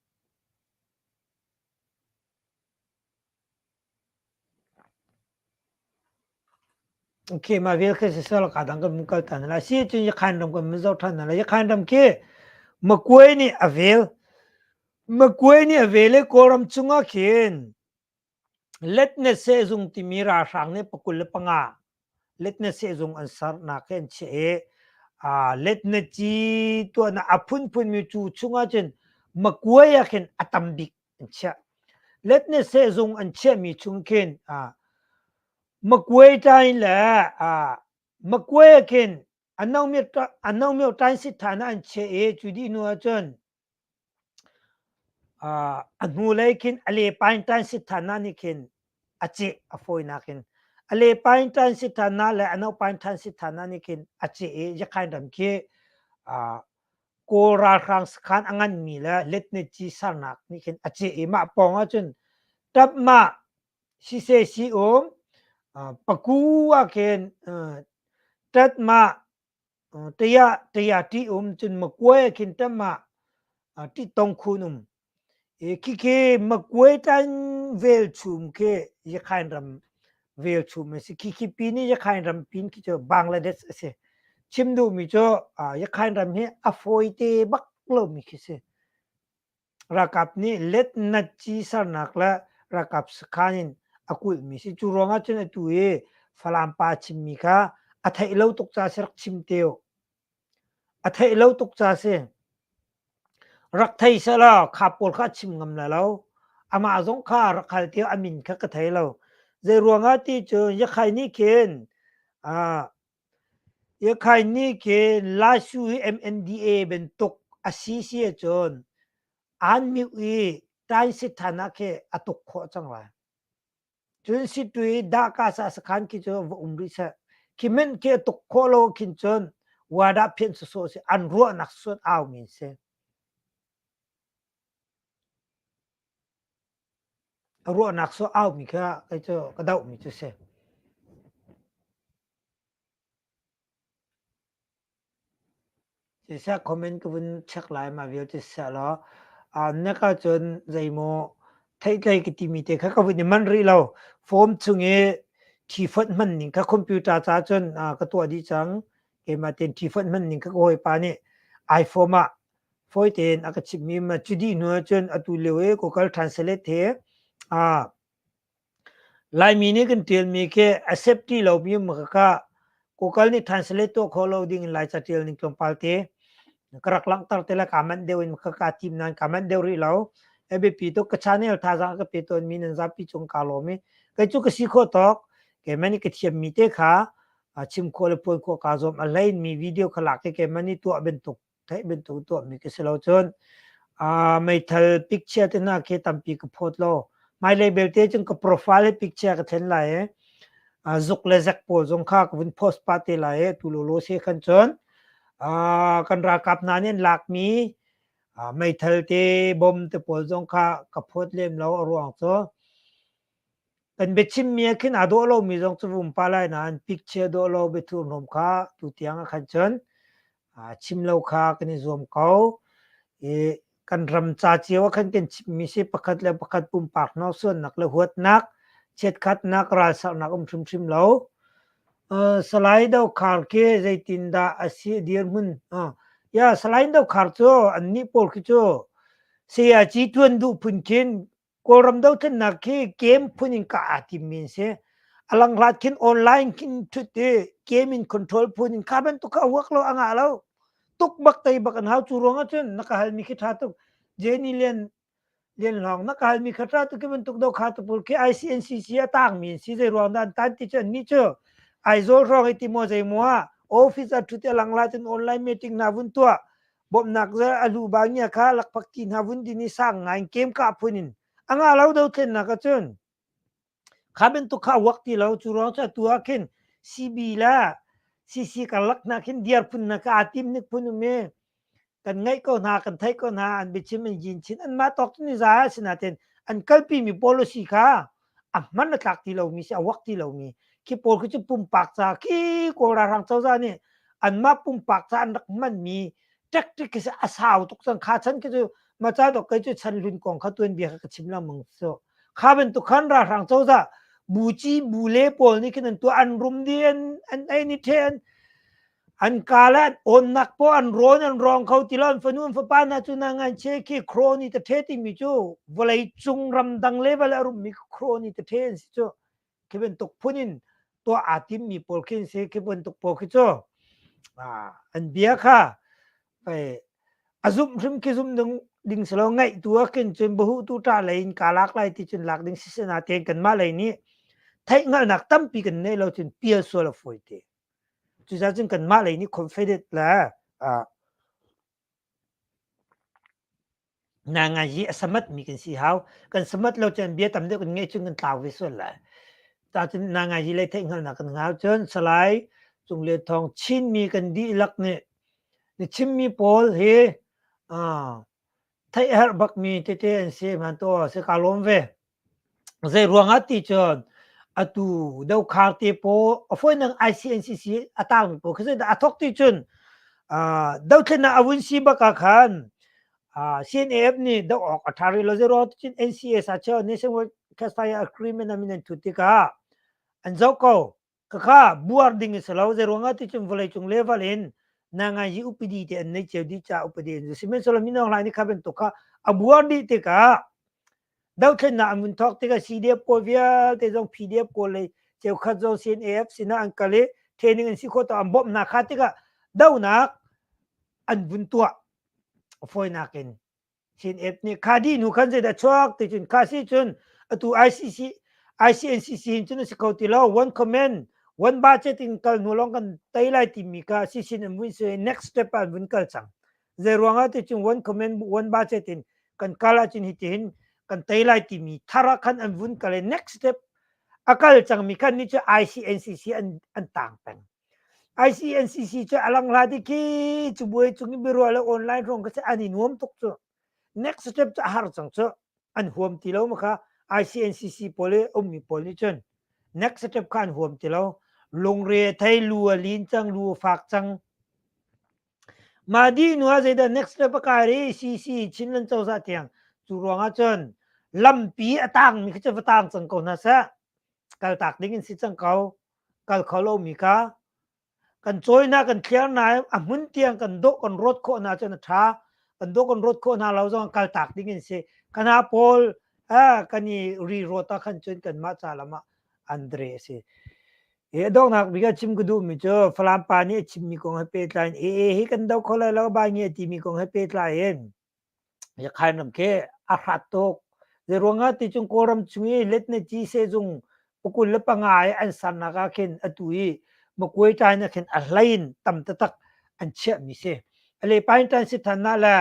Okay, mah vial khi sisel ka dang kan mun kal tan la. Si cun Yakhan ram kan mun zoh than la. Yakhan ram khi Makuai nih a vel. Makuai nih a vel i Kawlram chungah khin Letnet sehzung timi ralhrang nih 25 letnet sehzung an sernak hi an chiah i letnet ci tuahnak a phunphun mi cu chungah cun Makuai ah khin a tam bik an chiah. Letnet sehzung an chiahmi chung khin Makuai tain le Makuai ah khin a no myo tain sit than ah an chiah i cu dih hnu ahcun. A hnulei khin a le pain tan sit than nih khin a ceh a fawinak in a le pain tan sit than le a no pain than sit than nih khin a ceh i Yakhain ram khi Kawl ralhrang sakhan a nganmi le letnetci sernak nih khin a ceh i mah pawng ahcun tapmah siseh si um paku ah khin tatmah taya taya ti um cun makuai ah khin tamah ti tong khun um Khikhi Makuai tan velchum khi Yakhain ram velchum a si. Khikhi pin i Yakhain ram pin khi cu Bangladesh a si. Chim duhmi cu Yakhain ram hi a fawite bak lomi khi si. Ralkap nih letnat ci sernak le ralkap sakhan in a kulhmi si. Cu ruangah cun atu i Falam pa chimmi kha a theih lo tuk ca si rak chim te u. A theih lo tuk ca si. Rak thei sehlaw kha pawl kha a chim ngam lai lo. Amah zong kha rak hal tiah a min kha ka thei lo. Zei ruangah ti cun Yakhai nih khin ah Yakhai nih khin Laisu hi MNDA bantuk a si si ahcun aan mioh i Tainsit than ah khi a tuk khawh cang lai. Cun Sittwe Dahkasa sakhan khi cu va um rih seh. Khi men khi a tuk khawh lo khin cun wadah phian sawsawh si an ruahnak suan au men si. A ruahnak so au mi kha kei cu ka doh mi cu si. Siseh comment ka vun check lai mah vialte siseh law nek ahcun zeimaw theihtlei ka timi te kha ka vun i manh rih lo. Form chung i ṭhifonh hman ning kha computer ca cun ka tuah dih cang. Keimah tein ṭhifonh hman ning kha ka hawipa nih iPhone ah fawi tein a ka chimhmi ma cu dih hnu ahcun atu lio i Google Translate he Laimi nih kan ṭialmi khi accept ti lomi um khakha Google nih translate tuah khawh lo ding in Laica ṭial ning tlawmpal te ka rak langhter te le kaa manh deuh in khakha tim nain kaa manh deuh rih lo. A biapi tuk ka channel thazaang ka pe tawnmi nan zapi cung kaa lawm i kei cu ka si khawh tawk keimah nih ka thiammi te kha chim khawh le puan khawh kaa zuam. A hlei in mi video kha lak i keimah nih tuah bantuk theih bantuk tuahmi ka si lo cun meithal picture te hna khi tampi ka phawt lo. Hmailei belte cun ka profile he picture ka thlen lai i zuk le zek pawl zong kha ka vun post pah te lai i tu lawlaw se khan cun kan ralkap hna nih an lakmi meithal te bom te pawl zong kha ka phawt lem lo a ruang cu Kan biachimmi ah khin aa dawh lomi zong cu vum pah lai nain picture dawh lo biathurhnawm kha tutiang ah khan cun chim lo kha kan i zuam ko. I kan ram ca cio ah khan kan chimmi si pakhat le pakhat pumpak hnorsuannak le huatnak, chiatkhatnak, ralsarnak um hrimhrim lo. Salai Dokhar khi zeitindah a si dirhmun? Ya, Salai Dokhar cu annih pawl khi cu sayaci ṭuan duh phun khin Kawlram dothlennak khi game phun in kah aa timmi an si. A langhlat khin online khin ṭhut i game in control phun in kha bantuk kha a uak lo, a ngah lo. Tuk bak tei bak an hau. Cu ruang ahcun na ka halmi khi ṭha tuk. Jenny Lian Lian Hlawng na ka halmi kha ṭha tuk khi bantuk do kha tupul khi ICNCC a tangmi an si. Zei ruang dah an tan ti cu annih cu Aizawl hrawng i ti maw zei maw ah office ah ṭhut i a langhlat in online meeting hna vun tuah bawmhnak ze a lu ba ngia kha lakphak ti hna vun din i sang ngai in kem ka phun in a nga lo dothlennak ahcun kha bantuk kha wak ti lo cu ruang cu atu ah khin CB la CC karlak hna khin diar phun na ka aa tim nik phun um i kan ngaih ko hna kan theih ko hna an biachim an yin chin an mah tawk ni za sinaten an kalpi mi policy kha a hman a tlak ti lomi si a wak ti lomi khi pawl khi cu pumpak ca khi Kawl ralhrang cozah nih anmah pumpak ca an rak hmanmi tactic khi a sau tuk cang kha chan khi cu ma ca dok kei cu chan hlun kong kha tuanbia kha ka chim lengmang so kha bantuk khan ralhrang cozah bu ci bu le pawl nih khin an tuah an rum di an an ei ni the an An ka le an awnnak paoh an rawn an rawng kho ti lo. An fanu an fapa hna cu na ngan che khi crony tathe timi cu vawlei cung ramdang level a rummi crony tathe an si cu. Khi bantuk phun in tuah aa timmi pawl khi an si. Khi bantuk pawl khi cu an bia kha a zumh hrim khi zumh ding, ding si lo ngaih tu ah khin cun bahu tu ṭah lei in kaa lak lai ti cun lak ding si natein kanmah lei nih theihhngalhnak tampi kan neih lo cun pial sual a fawi te. Cucaah cun kanmah lei nih confident le uh, Nangai a samat mi kan si hau. Kan samat lo cun bia tam deuh kan ngeih cun kan tlau ve sual lai. Ta cun nangai lei theihhngalhnak kan ngau cun Salai Cung Lian Thawng Chinmi kan dihlak nih na chimmi pawl hi theih a herh bakmi tete an si man to si ka lawm ve. Zei ruangah ti cun atu dokhar te pawl a fawinak ICNCC a tangmi pawl khi zeidah a thawk ti cun dothlennak a vun si bak ah khan CNAF nih doh awk a ṭha rih lo. Zei ruangah ti cun NCA sa Nationwide Ceasefire Agreement a min an thut tikah an zoh ko. Khakha buar ding a si lo. Zei ruangah ti cun vawleicung level in nangai hi upadi te an nei cio dih caah upadi an sihmanhsehlaw mino hlai nih kha bantuk kha a buar dih tikah dothlennak an vun thawk tikah CDF pawl vialte zong PDF pawl lei cheukhat zong CNAF sinah an kal i training an si khawh to an bawmh hna kha tikah donak an vun tuah a fawinak in CNF nih kha dih hnu khan zeidah chuak ti cun kha si cun atu ICC ICNCC hin cun a si kho ti lo. One comment, one budget in kal hnu lawng kan tei lai timi kha si sin an vun si. Next step ah an vun kal cang. Zei ruangah ti cun one comment, one budget in kan kal ahcun hitihin kan tei lai timi thar ah khan an vun kal i next step a kal cangmi khan nih cu ICNCC an tang peng. ICNCC cu a lang hla ti khi cubuai cung i biaruah le online hrawng kha an i nuam tuk cu. Next step cu a har cang cu. An huam ti lo ma kha ICNCC pawl i ummi pawl nih cun next step kha an huam ti lo. Lungre a thei, lu a lin cang, lu a fak cang. Mah dih hnu ah zeidah next step a kai rih? CC Chinland cozah tiang. Cu ruangah cun lampi a tangmi kha cu va tang cang ko hna seh. Kaltak ding in si cang ko. Kal kho lomi kha kan cawi hna, kan thliar hna i a hmun tiang kan dawh kan rawt khawh hna cun a ṭha. Kan dawh kan rawt khawh hna lo zong kaltak ding in si. Kana pawl kan i ri rawt ah khan cun kanmah ca lam ah Andre a si. Hi a donghnak bik ah chim ka duhmi cu Falam pa nih a chimmi kong he pehtlai in AA hi kan do kho lai lo bai nge timi kong he pehtlai in Yakhain ram khi a hrat tuk. Zeiruangah ti cun Kawlram chung i letnaci sehzung 25 i an sernak ah khin atu i Makuai ṭain ah khin a hlei in tam taktak an chiahmi si. A le pain ṭain si than ah le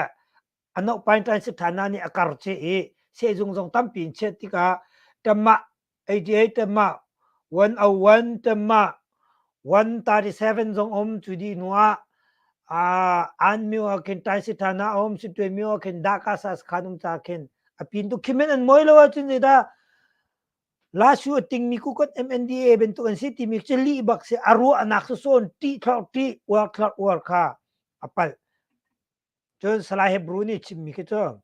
a noh pain ṭain si than ah nih a kar cheh i sehzung zong tampi in chiah tikah tamah 88 tamah 101 tamah 137 zong um. Cu dih hnu ah an myo ah khin Taisithana a um, Sitwe myo ah khin Daka sas khan um ca khin a pin tu khimen an moi lo ahcun zeidah Lasu a tingmi kukot MNDA bantuk an si timi cu lih bak si. A ruahnak cu sawn ṭih thlorh ṭih, uar thlorh uar kha a palh. Cun Salai Hebrew nih chimmi khi cu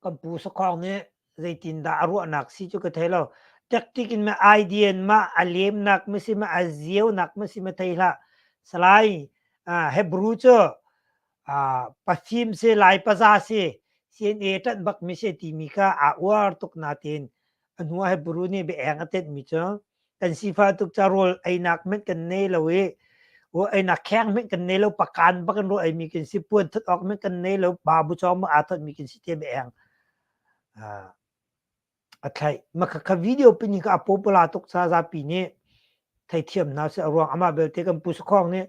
kan pu Sakhong nih zeitindah a ruahnak si cu ka thei lo. Tactic in ma idea in ma a lemnak ma si ma a zionak ma si ma thei hlah. Salai Hebrew cu pafim si, Lai paza si, CNA ṭanh bak mi si timi kha aa uar tuk natein a hnu ah Hebrew nih biaeng a tenhmi cu kan sifah tuk ca rawl einak hmanh kan nei lo i rawl einak kheng hmanh kan nei lo, pakan bak in rawl eimi kan si, puan thut awk hmanh kan nei lo, babu cawng bak aa thotmi kan si te biaeng a thlaih. Mah kha video pin kha a popular tuk ca zapi nih theithiam hna sih. A ruang amah belte kan pu Sakhong nih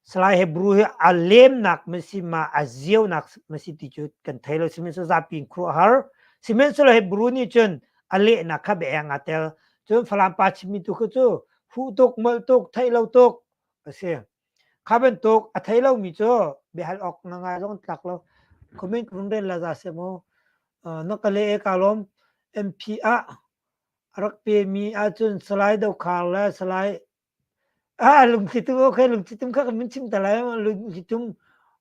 Salai Hebrew hi a lemnak ma si ma a zionak ma si ti cu kan thei lo. Sihmanhsehlaw zapi in khuaruahhar. Sihmanhsehlaw Hebrew nih cun a lehnak kha biaeng aa tel. Cun Falam pa chimmi tu kha cu hruh tuk, molh tuk, theih lo tuk a si. Kha bantuk a thei lomi cu biahal awk na ngai zong tlak lo. Comment run rel la za seh mu. Na ka leh e ka lawm. MP ah a rak pemi ahcun Salai Dokhar le Salai Ah, lungthlitum, okay, lungthlitum kha kan vun chim ta lai. Lungthlitum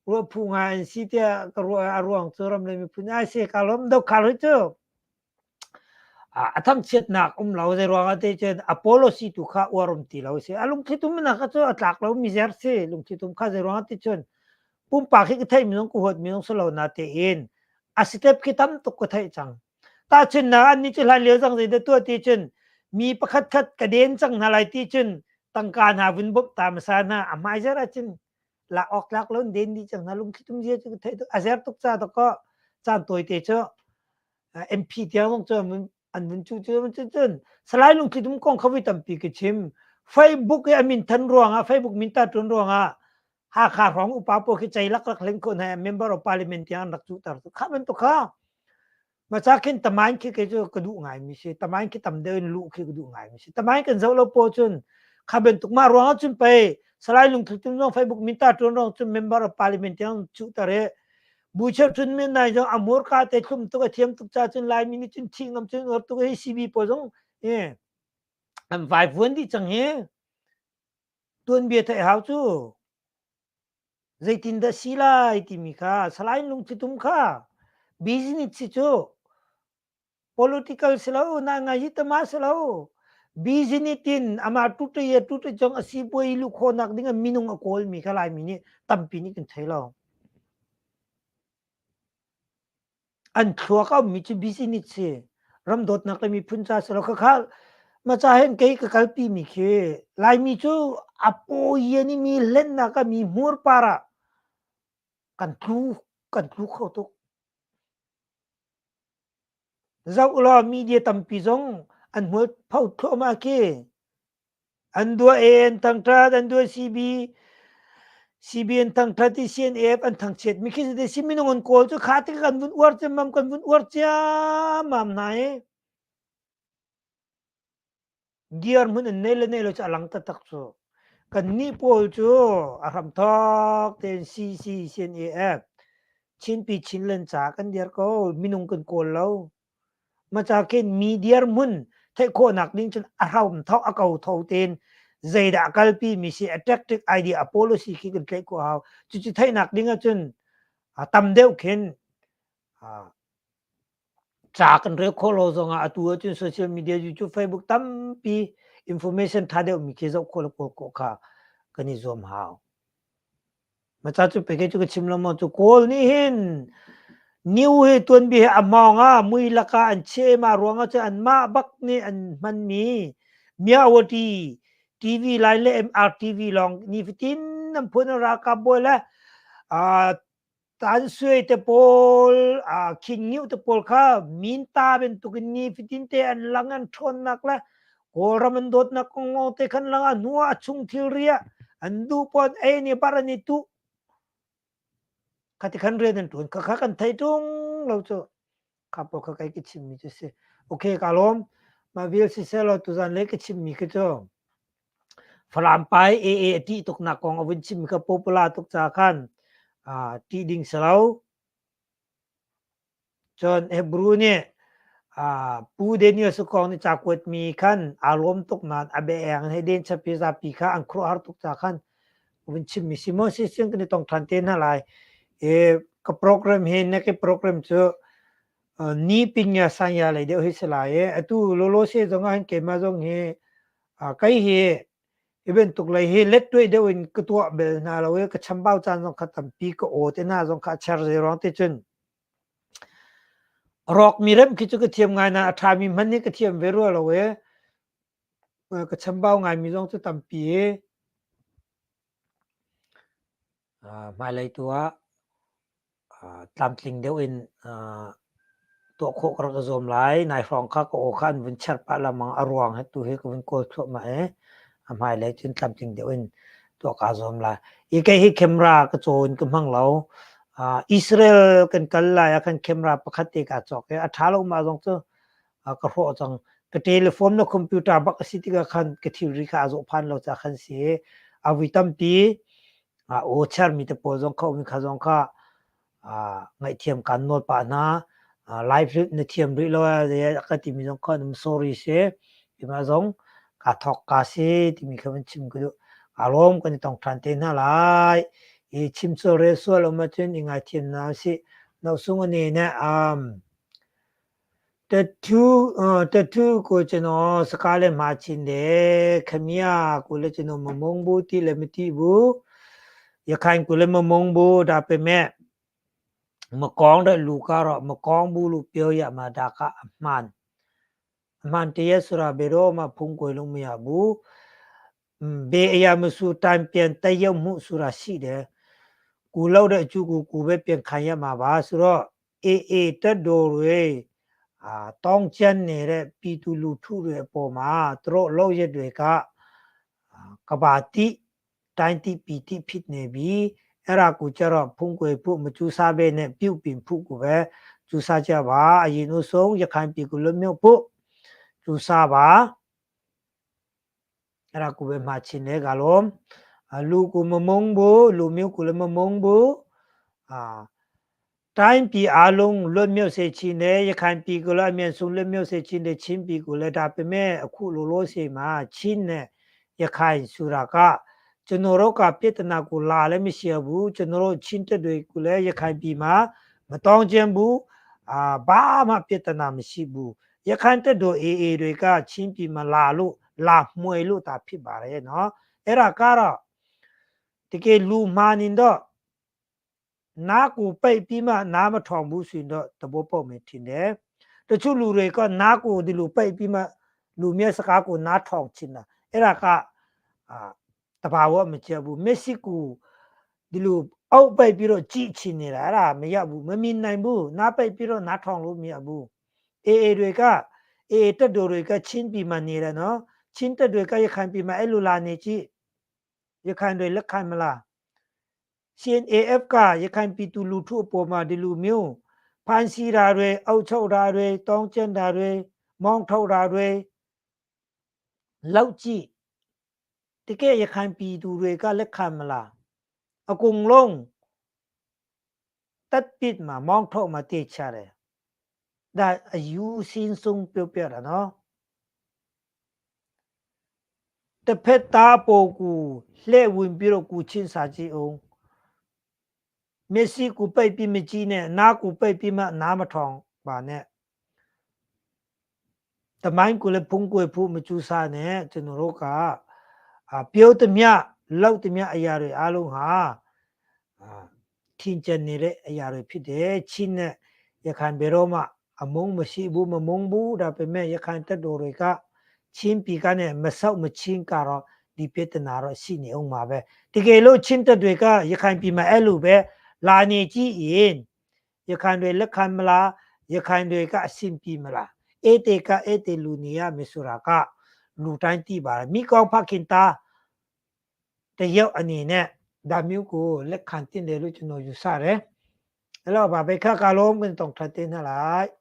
ruah phu ngai an si tiah ka ruah. A ruang cu ram le miphun ai si ka lawm dokhar hi cu a thangchiatnak um lo. Zei ruangah te cun a policy tu kha uar um ti lo si. A lungthlitum nak kha cu a tlak lo mi zer si lungthlitum kha. Zei ruangah ti cun pumpak hi ka theih mi zong ka huat mi zong si lo na tein a step khi tam tuk ka theih cang. Tahchunhnak, annih cu hlanlio zong zeidah tuah ti cun mi pakhat khat ka den cang hna lai ti cun tangka hna vun bawmh ta hmasa hna. A hmaizer ahcun lak awk tlak lo in den dih cang hna. Lungthli tum zia cu ka theih tuk. A zer tuk ca dakaw caan tawite cu MP tiang zong cu an vun cu cu cun Salai Lungthli Tum kong kha voi tampi ka chim. Facebook i a min than ruangah, Facebook min ta ṭun ruangah. Hakha hrawng upa pawl khi ceilak rak hleng ko hna member of parliament tiang an rak cuhter tu kha bantuk kha maca khin tamain khi kei cu ka duh ngai mi si. Tamain khi tam deuh in luh khi ka duh ngai mi si. Tamain kan zoh lo po cun kha bantuk mah ruang ah cun pei Salai Lungthli Tum zong Facebook minta tuan rong cun member of parliament tiang cuhter i Bu cheu cun min nai zong a hmurka te thlum tuk a thiam tuk ca cun Laimi nih cun thi ngam cun uar tuk hi CB pawl zong eh an vaivuan dih cang hi. Tuanbia theih hau cu zeitindah si lai timi kha Salai Lungthli Tum kha business si cu political si lo na ngai hi tama si lo business in amah tute ye tute chong a si puai lu khawnak ding ah minung a kawl mi kha Laimi nih tampi nih kan thei lo. An thluak a ummi cu business si. Ram dawtnak le miphun ca si lo. Khakha ma ca hen kei ka kalpi mi khi Laimi cu a pawi ni mi hlennak ah mi hmur par ah kan tlu kan tlu kho tuk. Zoh ulaw media tampi zong an hmual pho thluahmah khi. An duah A an thangṭhat, an duah CB, CB an thangṭhat i CNF an thangchiat mi khi si si minung an kawl cu kha tik kan vun uar ciammam kan vun uar ciammam hna i dirhmun an nei le nei lo cu a lang taktak cu. Kannih pawl cu a hramthawk tein CC CNAF Chinpi Chinland ca kan dir ko minung kan kawl lo. Maca khin mi dirhmun theih khawhnak ding cun a hram thawk a ko tho tein zeidah a kalpi mi si a tactic idea a policy khi kan tlaih khawh hau. Cucu theihnak ding ahcun a tam deuh khin Ca kan rel khawh lo zongah atu ahcun social media, YouTube, Facebook tampi information ṭha deuhmi khi zoh khawh le kawl khawh kha kan i zuam hau. Maca cu peke cu ka chim lo maw cu Kawl nih hin new hi tuanbia hi a hmawng ah mui lakah an chiah i mah ruangah cun anmah bak nih an hmanmi Myawaddy TV lai le MRTV lawng nifatin an phun ralkap bawi le Tan Sui te pawl, Khin Ngiu te pawl kha minta bantukin nifatin te an lang an ṭhawnnak le Kawlram an dawtnak kong lawng te khan lang a hnu ah a chung thilri ah an duh pawn ei ni bar an i tuh. Khati khan rian an ṭuan. Khakha kan thei ṭung lo cu. Kha pawl kha kai ka chimmi cu si. Okay, ka lawm. Mah vial siseh law tuzan le ka chimmi khi cu Falam pa i AA a ṭih tuknak kong a vun chim kha popular tuk ca khan ṭih ding si lo. Cun Hebrew nih Pu Daniel Sukong nih ca kuatmi khan aa lawm tuk nain a bia-eng he den chapi zapi kha an khuaruahhar tuk ca khan vun chimmi si. Moses sin kan i tong ṭhan te hna lai. I ka program hi na ka program cu ni pinya sanya lei deuh hi si lai i atu lolo se zong ah hin keimah zong hi Kei hi hi bantuk lei hi lettuai deuh in ka tuah bel hna lo i ka chambau caan zong kha tampi ka aw te hna zong kha a cher zei ruang ti cun rawkmi remh khi cu ka thiam ngai nain a ṭhami hmanh hi ka thiam ve rua lo i ka chambau ngaimi zong cu tampi i hmailei tu ah tlamtling deuh in tuah khawh ka rak i zuam lai. Nai hrawng kha ka aw kha an vun cherh pah lengmang. A ruang he tu hi ka vun kawl thluahmah i a hmailei cun tlamtling deuh in tuah kaa zuam lai. Hi kei hi camera ka caw in ka hmang lo. Israel kan kal lai ah khan camera pakhat te kaa cawk i a ṭha lo mah zong cu ka hrawh cang. Ka telephone le computer bak a si tikah khan ka thilri kha a zawh phan lo caah khan si. A vui tampi aw chermi te pawl zong kha um kha zong kha ngaihthiam kan nawl pah hna. Live na thiam rih lo ka timi zong kha um sorry si. Ima zong ka thawk ka si timi kha van chim ka duh. Ka lawm kan i tong ṭhan te hna lai. I chim sual rel sual um ahcun i ngaithiam hna usih. No sung ane ne တထုကိုကျွန်တော်စကားလည်းမှာချင်တယ်ခမရကိုလည်းကျွန်တော်မမုန်းဘူးတိလည်းမတိဘူးရခိုင်ကိုလည်းမမုန်းဘူးဒါပေမဲ့မကောင်းတဲ့လူကတော့မကောင်းဘူးလို့ပြောရမှာဒါကအမှန်အမှန်တရားဆိုတာဘယ်တော့မှဖုံးကွယ်လို့မရဘူးဘယ်အရာမဆိုတန်ပြန်တရုပ်မှုဆိုတာရှိတယ်ကိုလောက်တဲ့အကျိုးကိုကိုပဲပြန်ခံရမှာပါဆိုတော့ အေအေတပ်တော်တွေအာတောင်းကျမ်းနေတဲ့ပြည်သူလူထုတွေအပေါ်မှာသူတို့လောက်ရက်တွေကကဘာတိ တိုင်းတိပီတိဖြစ်နေပြီအဲ့ဒါကိုကြတော့ဖုံးကွယ်ဖို့မကြိုးစားပဲနဲ့ပြုတ်ပင်ဖို့ကိုပဲကြိုးစားကြပါအရင်လို့ဆုံးရခိုင်ပြည်ကိုလွတ်မြောက်ဖို့ကြိုးစားပါအဲ့ဒါကိုပဲမှာချင်တယ်ကလုံးလူကိုမမုန်းဘူးလူမျိုးကိုလည်းမမုန်းဘူးအာတိုင်းပြည်အလုံးလွတ်မြောက်စေချင်တယ်ရခိုင်ပြည်ကိုလည်းအမြန်ဆုံးလွတ်မြောက်စေချင်တယ်ချင်းပြည်ကိုလည်းဒါပေမဲ့အခုလိုလို့စီမှာချင်းနဲ့ရခိုင်ဆိုတာကကျွန်တော်တို့ကပြဿနာကိုလာလည်းမရှိဘူးကျွန်တော်တို့ချင်းတက်တွေကိုလည်းရခိုင်ပြည်မှာမတောင်းကျင်ဘူးအာဘာမှပြဿနာမရှိဘူးရခိုင်တက်တော်အေးအေးတွေကချင်းပြည်မှာလာလို့လာမှွေလို့တာဖြစ်ပါတယ်နော်အဲ့ဒါကတော့တကယ်လူမာနေတော့နားကိုပိတ်ပြီးမှနားမထောင်ဘူးဆိုရင်တော့သဘောပေါက်မယ်ထင်တယ်တချို့လူတွေကနားကိုဒီလိုပိတ်ပြီးမှလူမြဲစကားကိုနားထောင်ချင်တာအဲ့ဒါကအာတဘာဝမကျဘူးမက်ဆီကိုဒီလိုအောက်ပိတ်ပြီးတော့ကြည့်ချင်နေတာအဲ့ဒါမရဘူးမမြင်နိုင်ဘူးနားပိတ်ပြီးတော့နားထောင်လို့မရဘူးအေအေတွေကအေအေတက်တော်တွေကချင်းပြည်မှာနေတယ်နော်ချင်းတက်တွေကရခိုင်ပြည်မှာအဲ့လိုလာနေကြည့်ရခိုင်တွေလက်ခံမလား CNAF ကရခိုင်ပြည်သူလူထုအပေါ်မှာဒီလိုမျိုးဖန်ဆီးတာတွေအောက်ချုပ်တာတွေတောင်းကျန်တာတွေမောင်းထုတ်တာတွေလောက်ကြည့်တကယ်ရခိုင်ပြည်သူတွေကလက်ခံမလားအကုန်လုံးတက်ပစ်မှာမောင်းထုတ်မှာတေချတယ်ဒါအယူစင်းဆုံးပြောပြတာနော်တစ်ဖက်သားပေါ်ကူလှဲ့ဝင်ပြီးတော့ကူချင်းစာကြည့်အောင်မျက်စိကိုပိတ်ပြီးမကြည့်နဲ့နားကိုပိတ်ပြီးမှနားမထောင်ပါနဲ့တမိုင်းကိုလည်းဖုံးကွယ်ဖို့မကြိုးစားနဲ့ကျွန်တော်တို့ကအာပြောသမျှလောက်သမျှအရာတွေအားလုံးဟာအာထင်ကျန်နေတဲ့အရာတွေဖြစ်တယ်ချင်းနဲ့ရခိုင်ဘယ်တော့မှအမုန်းမရှိဘူးမမုန်းဘူးဒါပေမဲ့ရခိုင်တပ်တော်တွေကချင်းပြည်ကနေမဆောက်မချင်းကတော့ဒီပြဿနာတော့ရှိနေအောင်ပါပဲတကယ်လို့ချင်းတပ်တွေကရခိုင်ပြည်မှာအဲ့လိုပဲလာနေကြည့်ရင်ရခိုင်တွေလက်ခံမလားရခိုင်တွေကအဆင်ပြေမလားအေတေကအေတေလူနေရမယ်ဆိုတာကလူတိုင်းသိပါတယ်မိကောင်းဖခင်သားတယောက်အနေနဲ့ဒါမျိုးကိုလက်ခံတင်တယ်လို့ကျွန်တော်ယူဆတယ်အဲ့တော့ဗာဘိခကလုံးမင်းတောင်ထတင်ဟလိုက်။